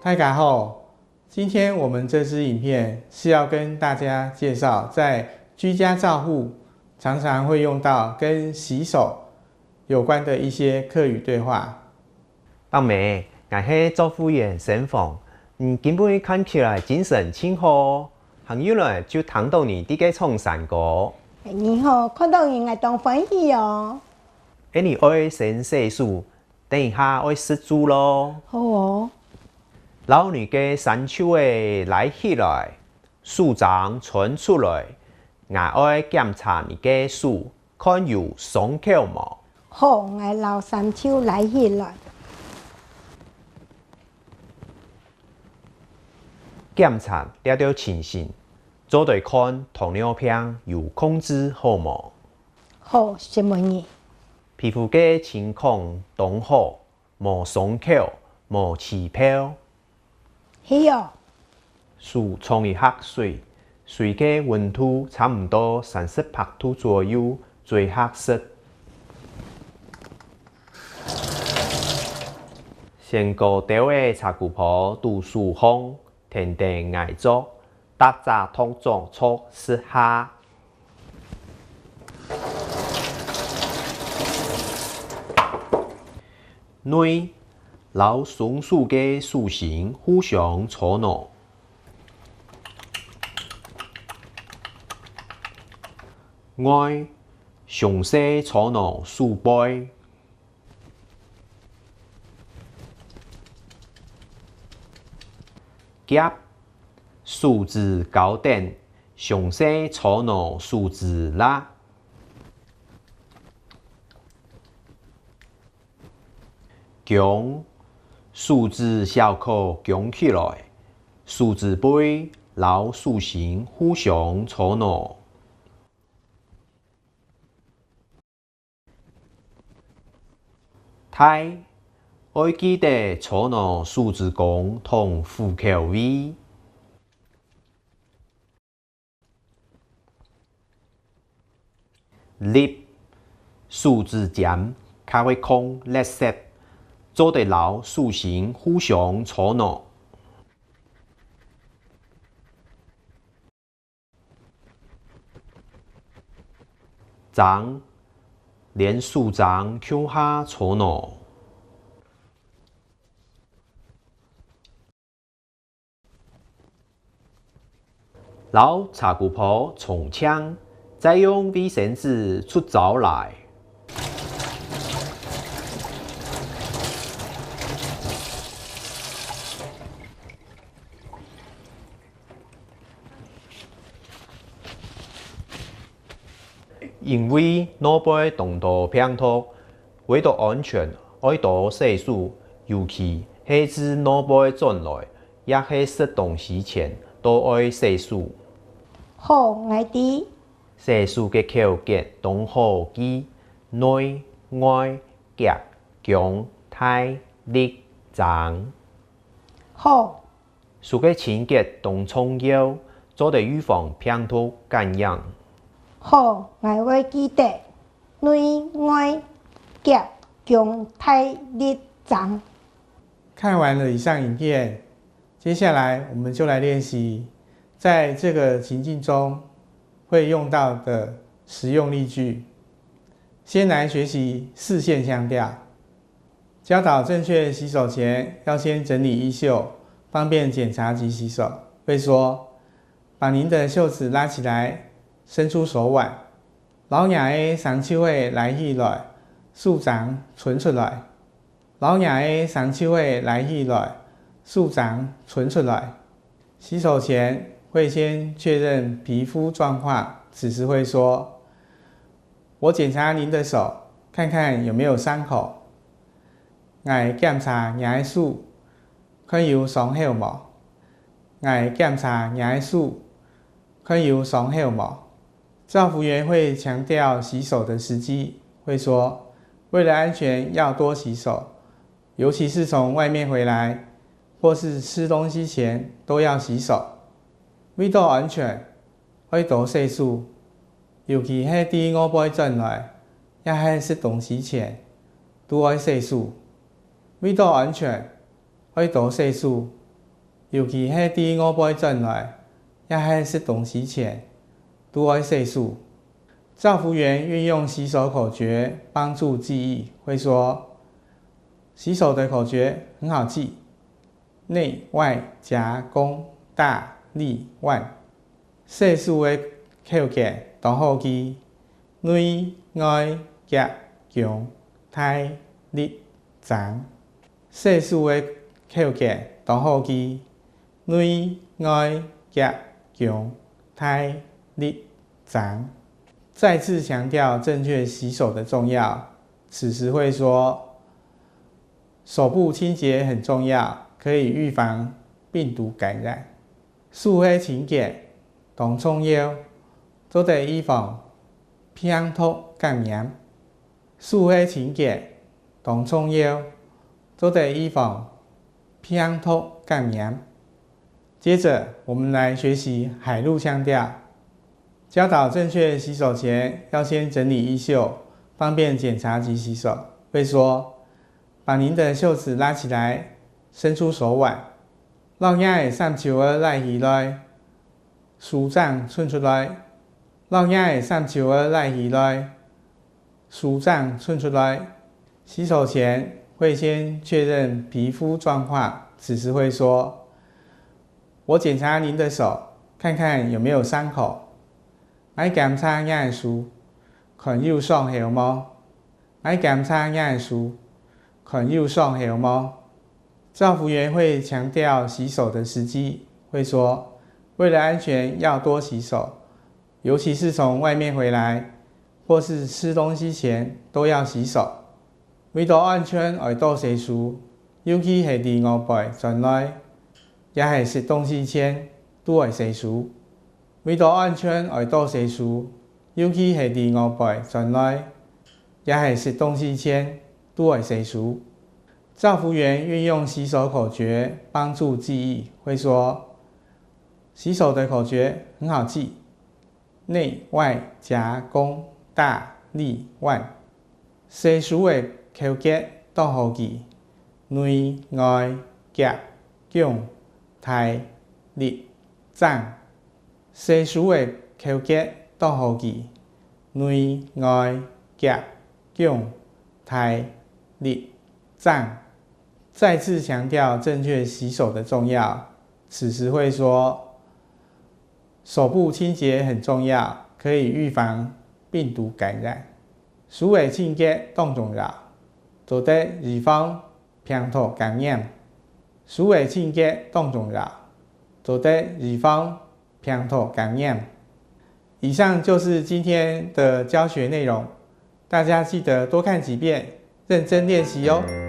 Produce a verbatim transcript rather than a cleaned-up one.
大家好，今天我们这支影片是要跟大家介绍，在居家照护常常会用到跟洗手有关的一些客语对话。大妹，𠊎係照护员沈峰，你今晡日看起來精神盡好哦，行入來就聽到你在該唱山歌。你好，看到你，𠊎當歡喜哦。欸，你愛先洗手，等一下愛食晝咯。好哦。摎你个衫袖仔拉起來，手踭伸出來，𠊎愛檢查你个手，看有傷口無。好，𠊎摎衫袖拉起來。檢查這兜情形，做得看糖尿病有控制好無？好，承蒙你。皮膚个情況當好，無傷口，無起泡。係哦。手沖一下水，水个溫度差毋多三十八度左右，最合適。鮮過兜仔茶姑婆佇手項， 跈等𠊎做，逐隻動作做十下。內，摎雙手个手心互相搓揉。外，詳細搓揉手背。 夾，手指交等，詳細搓揉手指罅。弓，手指小可弓起來，手指背摎手心互相搓揉。 大，愛記得搓揉手指公同虎口位。立，手指尖較會囥垃圾，做得摎手心互相搓揉。 踭，連手踭共下搓揉。摎茶姑婆沖淨，再用衛生紙捽燥來。 因為腦背當多病毒，為著安全，愛多洗手，尤其係自腦背轉來，也係食東西前，都愛洗手。好，𠊎知。洗手个口訣當好記：內、外、夾、弓、大、力、踭。好。 手个清潔當重要，做得預防病毒感染。好，𠊎會記得。內、外、夾、弓、大、力、踭。看完了以上影片，接下來我們就來練習在這個情境中會用到的實用例句。先來學習四縣腔調。 教導正確洗手前，要先整理衣袖，方便檢查及洗手。會說：「把您的袖子拉起來，伸出手腕。」摎若个衫袖仔拉起來，手踭伸出來。摎若个衫袖仔拉起來，手踭伸出來。洗手前會先確認皮膚狀況，此時會說：「我檢查您的手，看看有沒有傷口。」 𠊎檢查若个手，看有傷口無。𠊎檢查若个手，看有傷口無。照服員會強調洗手的時機，會說：「為了安全，要多洗手，尤其是從外面回來或是吃東西前，都要洗手。」為著安全， 愛多洗手，尤其係對外背轉來，也係食東西前，都愛洗手。為著安全，愛多洗手，尤其係對外背轉來，也係食東西前，都愛洗手。照服員運用洗手口訣幫助記憶，會說：洗手的口訣很好記，內外夾弓大立腕。洗手的口訣當好記，內外夾弓大立 張。洗手的口訣當好記，內外夾弓大立張。再次強調正確洗手的重要，此時會說：手部清潔很重要，可以預防病毒感染。手个清潔當重要，做得預防病毒感染。手个清潔當重要，做得預防病毒感染。接著，我們來學習海陸腔調。教導正確洗手前，要先整理衣袖，方便檢查及洗手。會說：把您的袖子拉起來，伸出手腕。摎若个衫袖仔拉起來，手踭伸出來。摎若个衫袖仔拉起來， 手踭伸出來。洗手前會先確認皮膚狀況，此時會說：我檢查您的手，看看有沒有傷口。𠊎檢查若个手，看有傷口無？𠊎檢查若个手，看有傷口無？照服員會強調洗手的時機，會說：為了安全，要多洗手， 尤其是從外面回來，或是吃東西前都要洗手。為著安全愛多洗手，尤其係對外背轉來，也係食東西前，都愛洗手。為著安全愛多洗手，尤其係對外背轉來，也係食東西前，都愛洗手。照服員運用洗手口訣幫助記憶，會說：洗手的口訣很好記， 內外夾弓大立腕。洗手个口訣當好記，內外夾弓大立張。洗手个口訣當好記，內外夾弓大立張。再次強調正確洗手的重要，此時會說：手部清潔很重要，可以預防病毒感染。手个清潔當重要，做得預防病毒感染。手个清潔當重要，做得預防病毒感染。以上就是今天的教學內容，大家記得多看幾遍，認真練習哦。